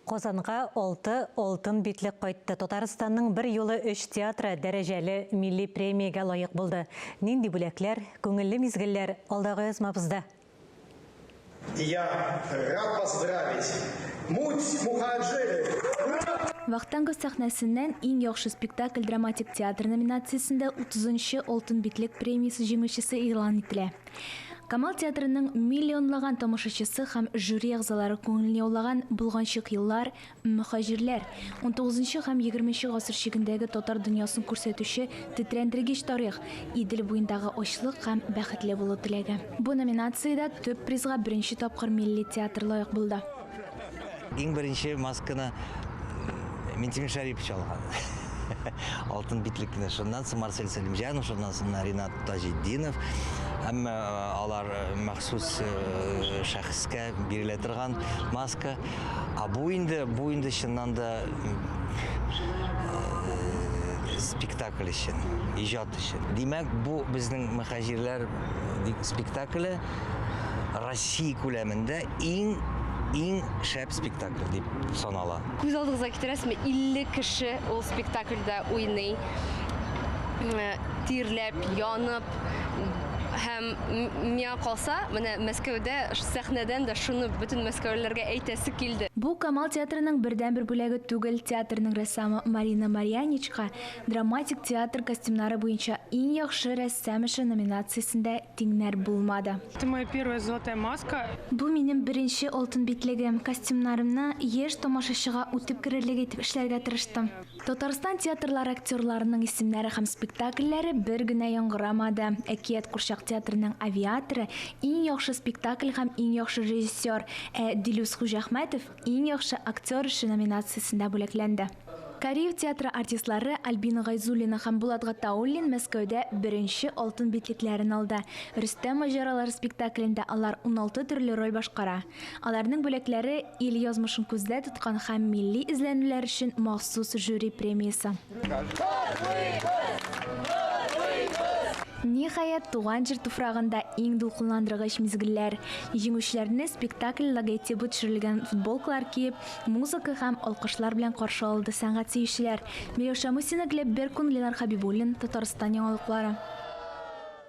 Казанга алты Алтын битлек кайтты. Татарстанның берьюлы өч театры дәрәҗәле милли премиягә лаек булды. Нинди бүләкләр, күңелле мизгелләр алдагы язмабызда. Я рад поздравить Муть Мухаджиры! Ура! Вахтангов сәхнәсеннән Иң яхшы спектакль драматик театр номинациясендә утызынчы Алтын битлек премиясе җиңүчесе игълан ителә. Камал театрының миллионлаган тамашачысы һәм жюри әгъзалары күңелен яулаган Болганчык еллар, Мөһаҗирләр, унтугызынчы һәм егерменче гасыр чигендәге татар дөньясын күрсәтүче тетрәндергеч тарих, Идел буендагы ачлык һәм бәхетле булу теләге. Бу номинациядә төп призга беренче тапкыр милли театр лаек булды. Иң беренче масканы Минтимер Шәрипович алган. Алтын битлекне. Шуннан соң Марсель Сәлимҗанов, шуннан соң Ринат Таҗетдинов. Әмма э, алар э, махсус э, шәхескә бирелә торган маска. А бу инде, бу инде чыннан да спектакль өчен, иҗат өчен. Димәк, бу безнең Мөхәҗирләр спектакле Россия күләмендә иң иң шәп спектакль дип санала. Күз алдыгызга китерәсезме, 50 кеше ул спектакльдә уйный. Тирләп, янып һәм миңа калса, менә Мәскәүдә сәхнәдән дә шуны бөтен мәскәүлеләргә әйтәсе килде. Бу Камал театрының бердәнбер бүләге түгел, театрның рәссамы Марина Марьяничка драматик театр костюмнары буенча иң яхшы рәссам эше номинациясендә тиңнәр булмады. Это моя первая золотая маска. Бу минем беренче алтын битлегем. Костюмнарымны еш тамашачыга үтеп керерлек итеп эшләргә тырыштым. Татарстан театрлары актерларының исемнәре һәм спектакльләре бер генә яңгырамады. Әкият курчак театрының Авиаторы, иң яхшы спектакль һәм иң яхшы режиссер, ә Дилүс Хуҗәхмәтов Иң яхшы актер эше номинациясендә бүләкләнде. Кариев театры артистлары Альбина Гайзуллина һәм Булат Гатауллин Мәскәүдә беренче алтын битлекләрен алды. Рөстәм маҗаралары спектаклендә алар 16 төрле роль башкара. Аларның бүләкләре, ил язмышын күздә тоткан һәм милли эзләнүләр өчен махсус жюри премиясе. Ниһаять, туган җир туфрагында иң дулкынландыргыч мизгелләр. Җиңүчеләрне спектакль логотибы төшерелгән футболкалар киеп, музыка һәм алкышлар белән каршы алды сәнгать сөючеләр. Миләүшә Мусина, Глеб Беркун, Ленар Хәбибуллин, Татарстан яңалыклары.